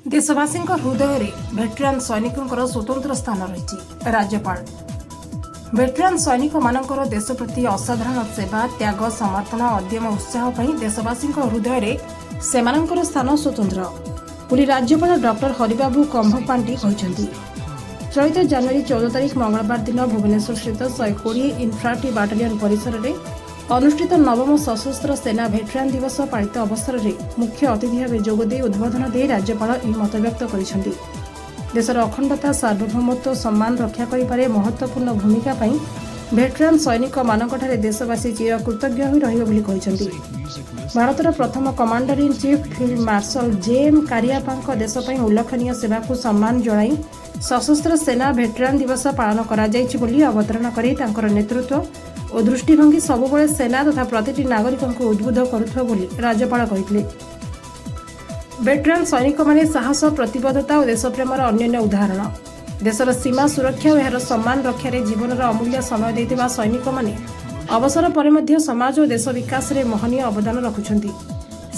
ଦେଶବାସୀଙ୍କ ହୃଦୟରେ ଭେଟେରାନ୍ ସୈନିକଙ୍କର ସ୍ୱତନ୍ତ୍ର ସ୍ଥାନ ରହିଛି। ରାଜ୍ୟପାଳ ଭେଟେରାନ୍ ସୈନିକମାନଙ୍କର ଦେଶ ପ୍ରତି ଅସାଧାରଣ ସେବା, ତ୍ୟାଗ, ସମର୍ପଣ, ଅଦମ୍ୟ ଉତ୍ସାହ ପାଇଁ ଦେଶବାସୀଙ୍କ ହୃଦୟରେ ସେମାନଙ୍କର ସ୍ଥାନ ସ୍ୱତନ୍ତ୍ର ବୋଲି ରାଜ୍ୟପାଳ ଡକ୍ଟର ହରିବାବୁ କମ୍ଭମପାଟି କହିଛନ୍ତି। ଚଳିତ ଜାନୁଆରୀ 14 ତାରିଖ ମଙ୍ଗଳବାର ଦିନ ଭୁବନେଶ୍ୱରସ୍ଥିତ 120 ଇନଫାଣ୍ଟ୍ରି ବାଟାଲିୟନ ପରିସରରେ ଅନୁଷ୍ଠିତ ନବମ ସଶସ୍ତ୍ର ସେନା ଭେଟେରାନ୍ ଦିବସ ପାଳିତ ଅବସରରେ ମୁଖ୍ୟ ଅତିଥି ଭାବେ ଯୋଗଦେଇ ଉଦ୍ବୋଧନ ଦେଇ ରାଜ୍ୟପାଳ ଏହି ମତବ୍ୟକ୍ତ କରିଛନ୍ତି। ଦେଶର ଅଖଣ୍ଡତା, ସାର୍ବଭୌମତ୍ୱ, ସମ୍ମାନ ରକ୍ଷା କରିବାରେ ମହତ୍ତ୍ୱପୂର୍ଣ୍ଣ ଭୂମିକା ପାଇଁ ଭେଟେରାନ୍ ସୈନିକମାନଙ୍କଠାରେ ଦେଶବାସୀ ଚିର କୃତଜ୍ଞ ହୋଇ ରହିବେ ବୋଲି କହିଛନ୍ତି। ଭାରତର ପ୍ରଥମ commander in chief field marshal J M କାରିଆପାଙ୍କ ଦେଶ ପାଇଁ ଉଲ୍ଲେଖନୀୟ ସେବାକୁ ସମ୍ମାନ ଜଣାଇ ସଶସ୍ତ୍ର ସେନା ଭେଟେରାନ୍ ଦିବସ ପାଳନ କରାଯାଇଛି ବୋଲି ଅବତାରଣା କରି ତାଙ୍କର ନେତୃତ୍ୱ ଓ ଦୃଷ୍ଟିଭଙ୍ଗୀ ସବୁବେଳେ ସେନା ତଥା ପ୍ରତିଟି ନାଗରିକଙ୍କୁ ଉଦ୍ବୁଦ୍ଧ କରୁଥିବ ବୋଲି ରାଜ୍ୟପାଳ କହିଥିଲେ। ଭେଟେରାନ୍ ସୈନିକମାନେ ସାହସ, ପ୍ରତିବଦ୍ଧତା ଓ ଦେଶପ୍ରେମର ଅନନ୍ୟ ଉଦାହରଣ। ଦେଶର ସୀମା ସୁରକ୍ଷା ଓ ଏହାର ସମ୍ମାନ ରକ୍ଷାରେ ଜୀବନର ଅମୂଲ୍ୟ ସମୟ ଦେଇଥିବା ସୈନିକମାନେ ଅବସର ପରେ ମଧ୍ୟ ସମାଜ ଓ ଦେଶ ବିକାଶରେ ମହନୀୟ ଅବଦାନ ରଖୁଛନ୍ତି।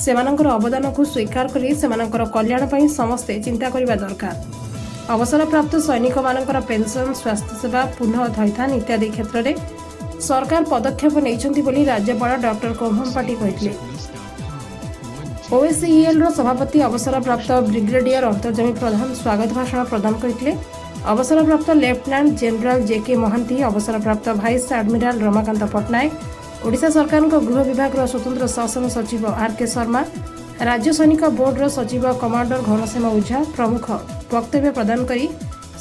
ସେମାନଙ୍କର ଅବଦାନକୁ ସ୍ୱୀକାର କରି ସେମାନଙ୍କର କଲ୍ୟାଣ ପାଇଁ ସମସ୍ତେ ଚିନ୍ତା କରିବା ଦରକାର। ଅବସରପ୍ରାପ୍ତ ସୈନିକମାନଙ୍କର ପେନ୍ସନ୍, ସ୍ୱାସ୍ଥ୍ୟସେବା, ପୁନଃ ଥଇଥାନ ଇତ୍ୟାଦି କ୍ଷେତ୍ରରେ ସରକାର ପଦକ୍ଷେପ ନେଇଛନ୍ତି ବୋଲି ରାଜ୍ୟପାଳ ଡକ୍ଟର କମ୍ଭମପାଟି କହିଥିଲେ। ଓଏସ୍ଇଏଲ୍ର ସଭାପତି ଅବସରପ୍ରାପ୍ତ ବ୍ରିଗେଡିୟର ଅନ୍ତର୍ଯ୍ୟାମୀ ପ୍ରଧାନ ସ୍ୱାଗତ ଭାଷଣ ପ୍ରଦାନ କରିଥିଲେ। ଅବସରପ୍ରାପ୍ତ ଲେଫ୍ଟନାଣ୍ଟ ଜେନେରାଲ ଜେ କେ ମହାନ୍ତି, ଅବସରପ୍ରାପ୍ତ ଭାଇସ୍ ଆଡମିରାଲ ରମାକାନ୍ତ ପଟ୍ଟନାୟକ, ଓଡ଼ିଶା ସରକାରଙ୍କ ଗୃହ ବିଭାଗର ସ୍ୱତନ୍ତ୍ର ଶାସନ ସଚିବ ଆର୍ କେ ଶର୍ମା, ରାଜ୍ୟ ସୈନିକ ବୋର୍ଡର ସଚିବ କମାଣ୍ଡର ଘନଶ୍ୟାମ ଓଝା ପ୍ରମୁଖ ବକ୍ତବ୍ୟ ପ୍ରଦାନ କରି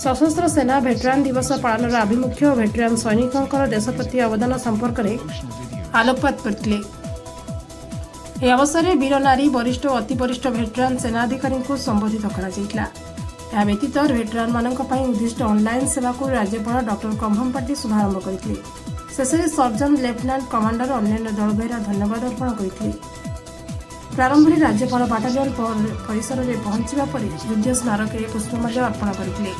ସଶସ୍ତ୍ର ସେନା ଭେଟେରାନ୍ ଦିବସ ପାଳନର ଆଭିମୁଖ୍ୟ ଓ ଭେଟେରାନ୍ ସୈନିକଙ୍କର ଦେଶ ପ୍ରତି ଅବଦାନ ସମ୍ପର୍କରେ ଆଲୋକପାତ କରିଥିଲେ। ଏହି ଅବସରରେ ବୀର ନାରୀ, ବରିଷ୍ଠ ଓ ଅତି ବରିଷ୍ଠ ଭେଟେରାନ୍ ସେନାଧିକାରୀଙ୍କୁ ସମ୍ବୋଧିତ କରାଯାଇଥିଲା। ଏହା ବ୍ୟତୀତ ଭେଟେରାନ୍ମାନଙ୍କ ପାଇଁ ଉଦ୍ଦିଷ୍ଟ ଅନଲାଇନ୍ ସେବାକୁ ରାଜ୍ୟପାଳ ଡକ୍ଟର କମ୍ଭମପାଟି ଶୁଭାରମ୍ଭ କରିଥିଲେ। ଶେଷରେ ସର୍ଜନ ଲେଫ୍ଟନାଣ୍ଟ କମାଣ୍ଡର ଅନନ୍ୟ ଦଳବେହେରା ଧନ୍ୟବାଦ ଅର୍ପଣ କରିଥିଲେ। ପ୍ରାରମ୍ଭରେ ରାଜ୍ୟପାଳ ବାଟାଲିୟନ ପରିସରରେ ପହଞ୍ଚିବା ପରେ ଯୁଦ୍ଧ ସ୍ମାରକୀରେ ପୁଷ୍ପମାଲ୍ୟ ଅର୍ପଣ କରିଥିଲେ।